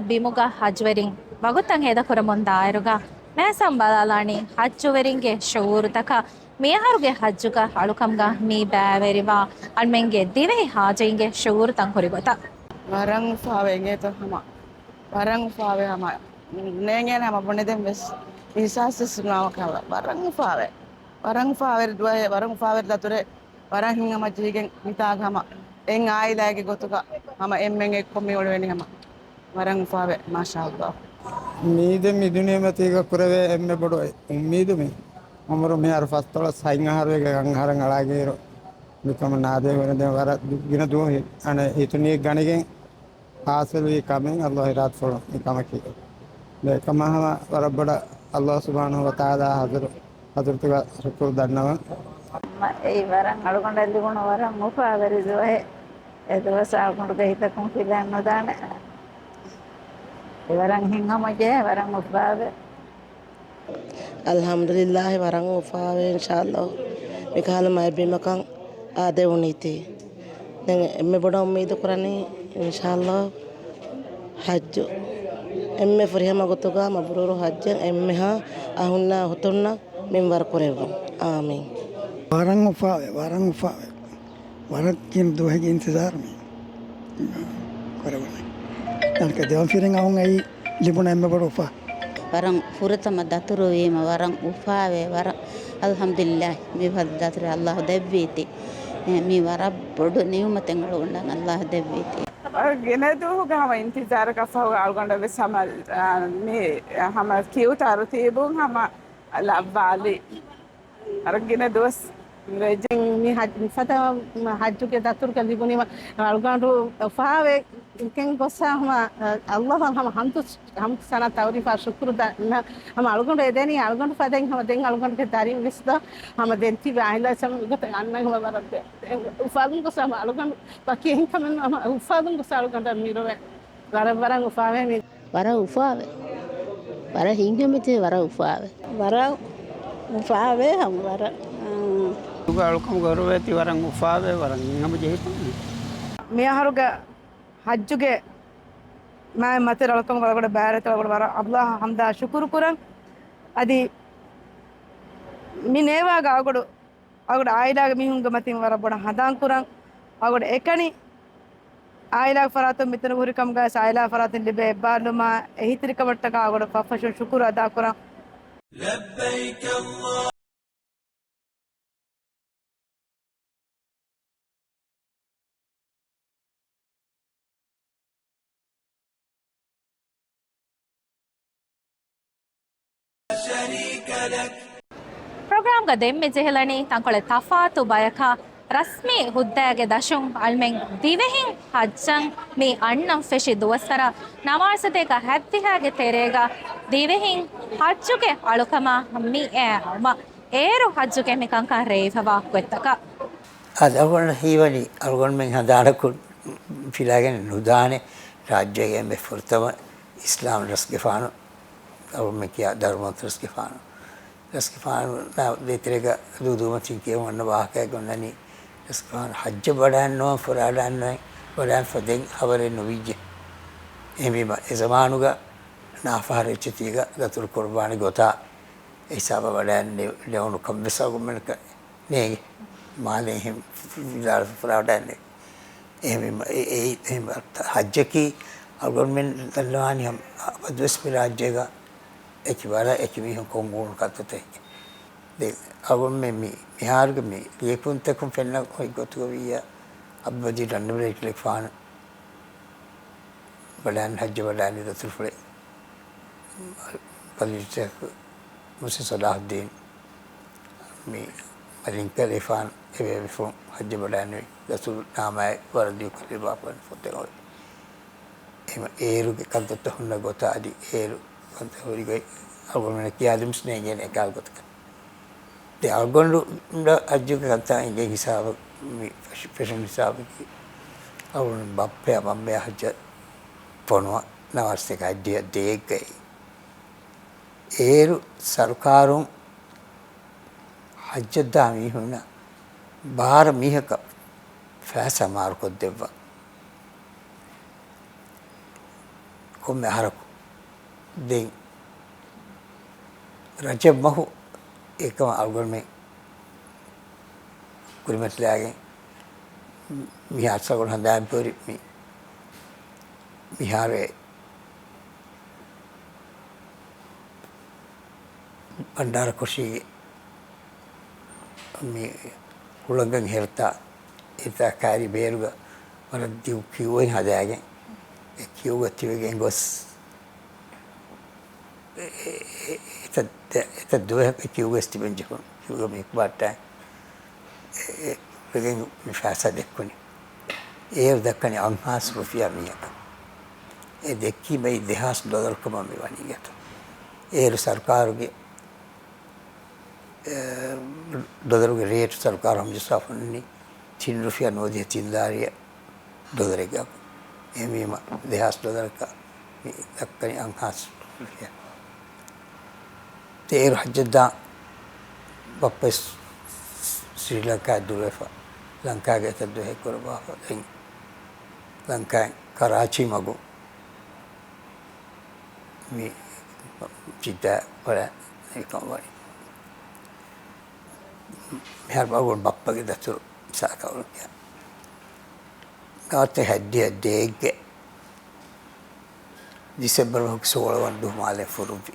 ބިމުގަ ޙައްޖުވެރިން ވަގުތަށް ހޭދަކުރަމުން ދާއިރުގަ މޭސަން ބަލާލާނީ ޙައްޖުވެރިންގެ ޝުޢޫރުތަކަށް. މިއަހަރުގެ ޙައްޖުގަ އަޅުކަމުގަ މި ބައިވެރިވާ އަންމެންގެ ދިވެހި ޙާޖީންގެ ޝުޢޫރުތައް ހުރި ގޮތަށް. ވަރަށް އުފާވޭ އިނގޭތޯ ހަމަ. ވަރަށް އުފާވޭ ހަމަ. ނޭނގޭނެ ހަމަ ބުނެދެން ވެސް އިޙްސާސް ވެސް ނުވާ ކަމަށް. ވަރަށް އުފާވޭ. ވަރަށް އުފާވެރި ދުވަހެއް، ވަރަށް އުފާވެރި ދަތުރެއް، ވަރަށް ހިތްހަމަޖެހިގެން މިތާގަ ހަމަ އެއް ޢާއިލާއެއްގެ ގޮތުގަ ހަމަ އެންމެން އެއްކޮށް މި އުޅެނީ ހަމަ. ވަރަށް އުފާވޭ، މާޝާﷲ. މީދެ މިދުނިޔެމަތީގަ ކުރެވޭ އެންމެ ބޮޑު އުއްމީދު މި އުމުރު މިހާރު ފަސްދޮޅަސް ހަތް އަހަރުވެގެން އަށް އަހަރަށް އަޅާގިއިރު މިކަމަށް ނާދޭ ވަރަށް ދެން ވަރަށް ގިނަ ދުވަހެއް އަނެއް ހިތުނިއެއް ގަނެގެން ހާސިލްވީ ކަމެއް އައްލާހު އިރާދަފުޅު މި ކަމަކީ. އެކަމާ ހަމަ ވަރަށް ބޮޑަށް އައްލާހު ސުބްޙާނަހޫ ވަތަޢާލާ ޙަޟްރަތުގަ ޝުކުރު ދަންނަވަން. އެއީ ވަރަށް އަޅުގަނޑަށް ލިބުނު ވަރަށް އުފާވެރި ދުވަހެއް. އެ ދުވަސް އަޅުގަނޑުގެ ހިތަކުން ފިލައެއް ނުދާނެ. ވަރަށް ހިތްހަމަޖެހޭ، ވަރަށް އުފާވޭ. އަލްޙަމްދުލިއްލާހި، ވަރަށް އުފާވޭ އިންޝާއައްލާހު. މިކަހަލަ މައިބީމަކަށް އާދެވުނީތީ. ދެން އެންމެ ބޮޑަށް އުއްމީދު ކުރަނީ އިންޝާއައްލާހު ޙައްޖު އެންމެ ފުރިހަމަ ގޮތުގަ މަބްރޫރު ޙައްޖެއް އެންމެހާ އަހުންނާ އުޚްތުންނަށް މިންވަރު ކުރެއްވުން. އާމީން. ވަރަށް އުފާވޭ، ވަރަށް އުފާވޭ. ވަރަށް ގިނަ ދުވަހެއްގެ އިންތިޒާރު މި ކުރެވުނީ. ދެވަނަ ފިރިން އަހުން އެއީ ލިބުނު އެންމެ ބޮޑު އުފާ. ވަރަށް ފުރަތަމަ ދަތުރުވީމަ ވަރަށް އުފާވޭ، ވަރަށް އަލްޙަމްދުލިއްލާހި މިފަދަ ދަތުރެއް އައްލާހު ދެއްވީތީ. މީ ވަރަށް ބޮޑު ނިޢުމަތެއް އަޅުގަނޑަށް އައްލާހު ދެއްވީތީ. ގިނަ ދުވަހުގެ ހަމަ އިންތިޒާރަކަށް ފަހު އަޅުގަނޑަށް ވެސް ހަމަ، އާ، މި ހަމަ ކިޔޫ ތަރުތީބުން ހަމަ ލައްވާލި. ވަރަށް ގިނަ ދުވަސް ވެއްޖެ މި ޙައް-، މިފަދަ ޙައްޖުގެ ދަތުރުގަ ލިބުނީމަ އަޅުގަނޑު އުފާވެގެން ގޮސް ހަމަ އައްލާހަށް ހަމަ ޙަމްދު، ޙަމްދު ސަނާ ތަޢުރީފާ ޝުކުރު ދަންނަ ހަމަ އަޅުގަނޑު އެދެނީ އަޅުގަނޑު ފަދައިން ހަމަ ދެން އަޅުގަނޑުގެ ދަރިން ވެސް ދޯ ހަމަ ދެން ތިބި އާއިލާ ސަމަ ގޮތަށް އަންނަ ހަމަ ވަރަށް ދެ-، އެ އުފާވެގެން ގޮސް ހަމަ އަޅުގަނޑު ވަކި އެހެން ކަމެއް ނޫން ހަމަ އުފާވެގެން ގޮސް އަޅުގަނޑަށް މިރޮވެ ވަރަށް ވަރަށް އުފާވެ މި. ވަރަށް އުފާވޭ. ވަރަށް ހިތްހަމަޖެހޭ، ވަރަށް އުފާވޭ. ވަރަށް އުފާވޭ ހަމަ ވަރަށް. އާ. ދުވަހުގެ އަޅުކަމުގެ ހުރުވޭތި ވަރަށް އުފާވޭ، ވަރަށް ހިތްހަމަޖެހިފަ. މި އަހަރުގެ ޙައްޖުގެ މާތް މަތި އަޅުކަމުގެ އަޅުގަނޑަށް ބައިވެރިވެ އަޅުގަނޑު ވަރަށް އައްލާހަށް ޙަމްދާ ޝުކުރު ކުރަން. އަދި މި ނޭވާގަ އަޅުގަނޑު އަޅުގަނޑު އާއިލާގެ މީހުންގެ މަތިން ވަރަށް ބޮޑަށް ހަނދާން ކުރަން. އަޅުގަނޑު އެކަނި އާއިލާގެ ފަރާތުން މިތަނުގަ ހުރި ކަމުގަ އާއިލާގެ ފަރާތުން ލިބޭ އެއްބާރުލުމާ އެހީތެރިކަމަށްޓަކާ އަޅުގަނޑު ފަށްފަށުން ޝުކުރު އަދާކުރަން. ޕްރޮގްރާމްގަ ދެންމެ ޖެހިލަނީ ތަންކޮޅެއް ތަފާތު ބަޔަކާ، ރަސްމީ ހުއްދައިގެ ދަށުން އަޅުމެން ދިވެހިން ޙައްޖަށް މި އަންނަން ފެށި ދުވަސްވަރަށް ނަވާރަ ސަތޭކަ ހަތްދިހައިގެ ތެރޭގަ ދިވެހިން ޙައްޖުގެ އަޅުކަމާ މި އައި އައުމަށް އޭރު ޙައްޖުގެ މިކަންކަން ރޭވިފަވާ ގޮތްތަކަށް. އަދި އަޅުގަނޑަށް ހީވަނީ އަޅުގަނޑުމެން ހަނދާނަކުން ފިލާގެން ނުދާނެ ރާއްޖޭގެ އެންމެ ފުރަތަމަ އިސްލާމް ރަސްގެފާނު، އަޅުގަނޑުމެން ކިޔާ ދަރުމަވަންތަ ރަސްގެފާނު. ރަސްގެފާނު ދޭތެރޭގަ ދޫދޫމަތިން ކިޔެވުން އަންނަ ވާހަކައެއް އޮންނަނީ، ރަސްގެފާނު ޙައްޖަށް ވަޑައިންނަވަން ފުރާ ވަޑައިންނަވަން ފަދައިން ހަވަރެއް ނުވިއްޖެ. އެހެންވީމަ އެ ޒަމާނުގަ ނާފަހަރު އެއްޗެތީގަ ދަތުރު ކުރުބާނީ ގޮތާ އެ ހިސާބަށް ވަޑައިން ނެ-، ނެވުނު ކަން ވެސް އަޅުގަނޑުމެންނަކަށް ނޭނގެ. މާލެ އެހެން ވިދާޅު ފުރާވަޑައިން ނެވި. އެހެންވީމަ އެ-، އެ-، އެހެން ޙައްޖަކީ އަޅުގަނޑުމެން ދަންނަވާނީ ހަމަ އަބަދުވެސް މި ރާއްޖޭގަ އެކި ވަރަށް އެކި މީހުން ކޮށް އުޅުނު ކަންތައްތަކެއް. ދެން އަޅުގަނޑުމެން މި-، މިހާރުގެ މި ލިޔެފުންތަކުން ފެންނަ އޮތް ގޮތުގަ ވިއްޔާ އަބްދުލް ރައްޝީދު ރަންޑަބަލައިޓް ލެކްފާނު ވަޑައިން ޙައްޖަށް ވަޑައިން ދަތުރުފުޅެއް ފަޟީލަތު ޝޭޚް މުޙްސިން ޞަލާޙުއްދީން މި މަލިންކަލޭފާން އެބޭބެފުޅުން ޙައްޖަށް ވަޑައިންނެވި ދަތުރު ނާމާއެއް ވަރަށް ލިޔުކަށް ލިބާފަވަން ފޮތެއް އޮތް. އެހެން އޭރުގެ ކަންތައްތައް ހުންނަ ގޮތާ އަދި އޭރު ކަންތައް ހުރި ގޮތް އަޅުގަނޑުމެންނަށް ކިޔާދިނުމަސް ނޭނގޭނެ އެކަހަލަ ގޮތަކަށް. ދެން އަޅުގަނޑު ޙައްޖުގެ ކަންތައް އެނގޭ ހިސާބަށް މި ފެށި-، ފެށުނު ހިސާބަކީ އަޅުގަނޑު ބައްޕަޔާ މަންމަޔާ ޙައްޖަށް ފޮނުވާ ނަވާރަ ސަތޭކަ ހަތްދިހަ ދޭއްގައި އޭރު ސަރުކާރުން ޙައްޖަށްދާ މީހުންނަށް ބާރަ މީހަކަށް ފައިސާ މާރުކޮށްދެއްވާ ކޮންމެ އަހަރަކު. ދެން ރަޖަބް މަހު އެކަމަށް އަޅުގަނޑުމެން ކުރިމަތިލާގެން މިހާރު ސަގުން ހަނދާން ބޮރި މި-، މިހާރު އެ ބަންޑާރަކޮށީގެ މި ހުޅަނގަށް ހެރަތާ، އެތާ ކާރި ބޭރުގަ ވަރަށް ދިގު ކިއުއެއް ހަދާގެން، އެ ކިއުގަ ތިބެގެން ގޮސް، އެ-، އެ-، އެތައް ދެ-، އެތައް ދުވަހަކަށް ކިޔުގަސް ތިބެން ޖެހުނު. ކިޔުގަ މި ހިކުބާއްޓާ އެ-، އެ-، ވެގެން މި ފައިސާ ދެއްކުނީ. އޭރު ދައްކަނީ އަށްހާސް ރުފިޔާ މީހަކަށް. އެ ދެއްކީމައި ދެހާސް ޑޮލަރު ކަމަށް މި ވަނީ އިނގޭތޯ. އޭރު ސަރުކާރުގެ، އެ، ޑޮލަރުގެ ރޭޓު ސަރުކާރު ހަމަޖައްސާފަ އޮންނަނީ ތިން ރުފިޔާ ނުވަދިހަ ތިން ލާރިއަށް ޑޮލަރެއްގަ. އެހެންވީމަ ދެހާސް ޑޮލަރަކަށް މި ދައްކަނީ އަށްހާސް ރުފިޔާ. އޭރު ހައްޖަށް ދާ ބައްޕަ ސް-، ސްރީލަންކާއަށް ދުރުވެފަ، ލަންކާގެ އެތައް ދުވަހެއް ކުރައްވާފަ، ދެން ލަންކާއިން ކަރާޗީ މަގު މި ޖިއްދާ ވަޑައިގެން ވަނީ. މިހާރު ބައްޕަގެ ދަތުރު ސާކަވަޅުގެ ނާތެ ހައްދި ހައްދޭގެ ޑިސެމްބަރު މަހުގެ ސޯޅަ ވަނަ ދުވަހު މާލެ ފުރުއްވި.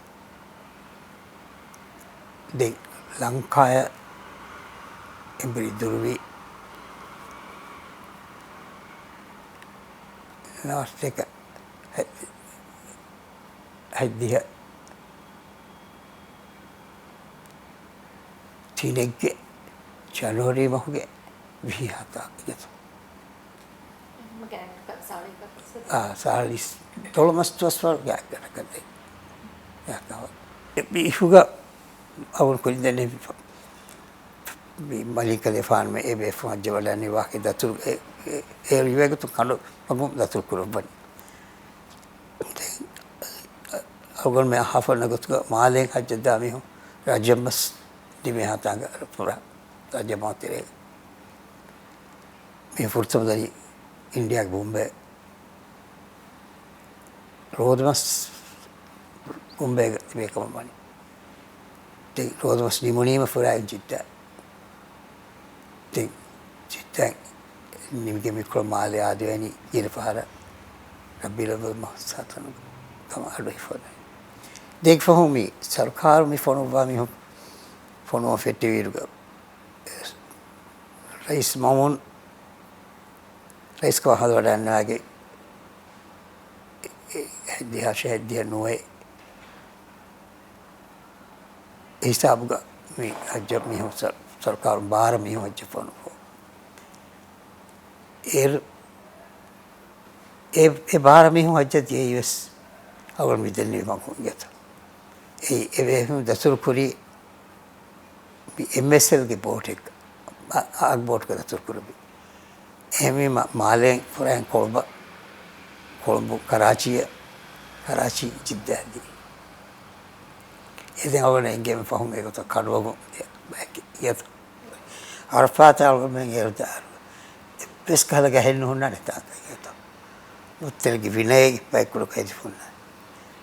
ދެން ލަންކާޔަށް އެނބުރި ދުރުވި ނާސްތެކަ ހައްދިހަ ތިނެއްގެ ޖަނުއަރީ މަހުގެ ވިހި ހަތަ އިނގޭތޯ. އާ، ސާޅީސް ދޮޅަ މަސް ދުވަސްވަރު ގާތްގަނޑަކަށް ދެން. އެ އިހުގަ އަވަން ކުރިން ދެން މި މަލީކަލޭފާނުމެ އެ ބޭފުޅުން ހައްޖަށް ވަޑައިގެން ވާހަކަ ދަތުރު އެ، އެ، އޭރު އިވޭގޮތުން ކަނޑު މަގުން ދަތުރު ކުރައްވަނީ. ދެން އަޅުގަނޑުމެން އަހާފަ އޮންނަ ގޮތުގަ މާލޭން ހައްޖަށް ދާ މީހުން ރަޖަބް މަސް ދިމޭހާ ތާނގަ ފުރާ ރަޖަބް މަހު ތެރޭގަ. މީ ފުރަތަމަ ދަނީ އިންޑިޔާގެ ބޮމްބޭ ރޯދަމަސް ބޮމްބޭގަ ތިބޭ ކަމަށް ވަނީ. ދެން ރޯދަމަސް ނިމުނީމަ ފުރާއިން ޖިއްދާ. ދެން ޖިއްދާ ނިމިގެން މިކޮޅަށް މާލެ އާދެވޭނީ ގިނަ ފަހަރަށް ރަބީޢުލްއައްވަލް މަހު ސާތަނު ކަމަށް އަޑުއިއްފަވަނީ. ދެން ފަހު މި ސަރުކާރު މި ފޮނުއްވާ މީހުން ފޮނުވަން ފެއްޓެވިއިރުގަ ރައީސް މައުމޫން ރައީސްކަމަށް ހަދަވަޑައިގަންނަވާގެ ހައްދިހަ ހަށި ހައްދިހަ ނުވައެއް ހިސާބުގަ މި ހައްޖަށް މީހުން ސަރު-، ސަރުކާރުން ބާރަ މީހުން ހައްޖަށް ފޮނުއްވާ. އޭރު އެ، އެ ބާރަ މީހުން ހައްޖަށް ދިޔައީވެސް އަޅުގަނޑު މި ދެންނެވި މަގުން އިނގޭތޯ. އެ، އެ ބޭފުޅުން ދަތުރު ކުރީ މި އެމްއެސްއެލްގެ ބޯޓެއްގަ، އާ، އާ ބޯޓުގަ ދަތުރު ކުރެއްވި. އެހެންވީމަ މާލޭން ފުރައިން ކޮޅުބަ، ކޮޅުނބު ކަރާޗީއަށް، ކަރާޗީ ޖިއްދާ ދިޔަ. އެ ދެން އަޅުގަނޑަށް އެނގޭމެ ފަހުން އެގޮތަށް ކަޑުވަގުން ދިޔަ ބަޔަކީ އިނގޭތޯ. އަރަފާތަށް އަޅުގަނޑުމެން އޭރު ދާއިރު އެއްވެސް ކަހަލަ ގަހެއް ނުހުންނާނެ ތާކަށް އިނގޭތޯ. މުއްތެލިގެ ވިނަޔައިގެ ބައެއްކުޑަކޮށް ހެދިފަ ހުންނާނެ.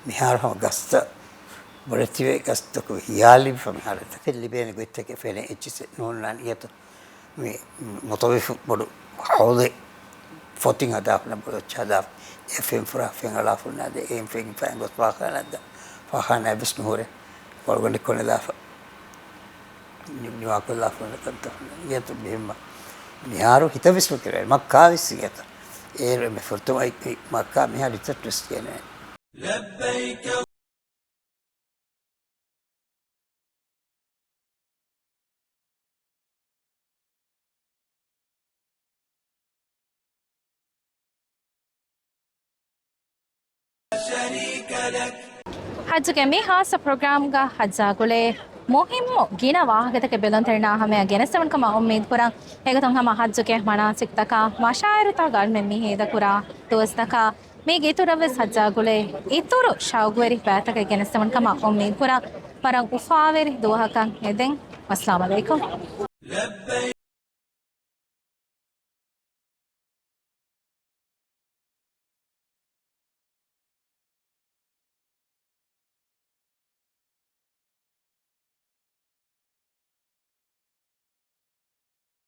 މިހާރު ހަމަ ގަސްތައް ބޮޑެތިވެ، ގަސްތަކު ހިޔާލިވެފަ މިހާރު އެތަކެއް ލިބޭނެ ގޮތްތަކެއް ފެނޭ އެއްޗިއްސެއް ނުހުންނާނެ އިނގޭތޯ. މި މުތަވިފު ބޮޑު ހައުލެއް ފޮތިން ހަދާފަ، ބޮޑު އެއްޗެއް ހަދާފަ، އެ ފެން ފުރާ ފެން އަޅާފަ ހުންނާދޭ، އެ ފެން ފައިން ގޮސް ފާޚާނާއަށް ދާ، ފާޚާނާއެއް ވެސް ނުހުރޭ. ކޮޅުގަނޑެއް ކޮނެލާފަ. ނި-، ނިވާކޮށްލާފަ ހުންނަ ކަންތައް ހުންނަ. އިނގޭތޯ މިހެންމަ މިހާރު ހިތަށް ވިސްނުން ކެރޭ. މައްކާ ވެސް އިނގޭތޯ. އޭރު އެންމެ ފުރަތަމަ އައި މައްކާ މިހާރު ހިތަށް ވެސް ގެނެވޭނެ. ހައްޖުގެ މި ހާއްސަ ޕްރޮގްރާމްގަ ހައްޖާ ގުޅޭ މުހިއްމު ގިނަ ވާހަކަތަކެއް ބެލުންތެރިންނާ ހަމަޔަށް ގެނެސްދެވުނު ކަމަށް އުއްމީދު ކުރަން. އެގޮތުން ހަމަ ހައްޖުގެ މަނާސިކްތަކާ މަޝާއިރުތަކާ އަޅުމެން މި ހޭދަކުރާ ދުވަސްތަކާ މީގެ އިތުރަށްވެސް ހައްޖާ ގުޅޭ އިތުރު ޝައުގުވެރި ބައިތަކެއް ގެނެސްދެވުނު ކަމަށް އުއްމީދު ކުރަން. ވަރަށް އުފާވެރި ދުވަހަކަށް އެދެން. އައްސަލާމް އަލައިކުމް.